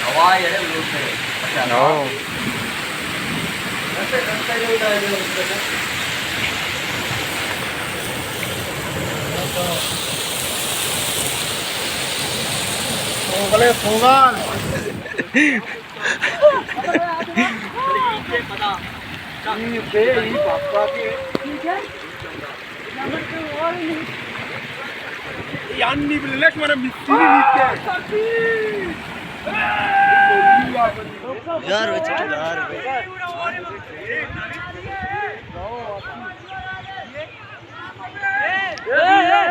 ہوا یے لوٹ ہے۔ ہاں۔ بلے سوگال۔ یعنی بلش مارا مستری نیتے۔ یار، وہ چھوٹی یار۔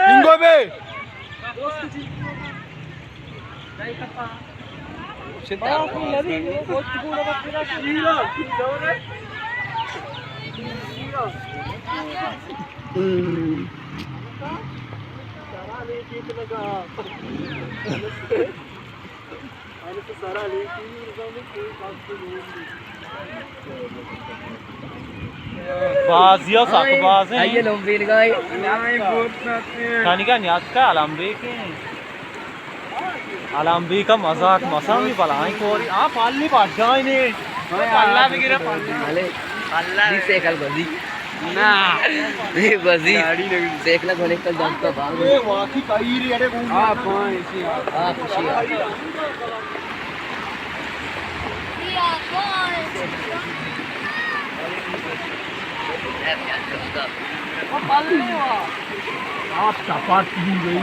انگو بے۔ بازی ءَ سک باز ایں۔ آئی لمبیل گائے۔ کانی کا نیات کا علم بیکیں۔ علم بیکا مزاک مساں بھی بلائیں کوری۔ آ پالی بجائیں نے۔ پلا بگیرے پلا۔ بلے۔ پلا۔ دی سائیکل بزی۔ نا۔ A busy. گاڑی نہیں۔ سائیکل بھلے کل دم کا باغ۔ اے واقعی کئی ری اڑے گھوم۔ ہاں، پائیں اسی۔ ہاں، خوشی ہے۔ آپ چپاٹ کی گئی۔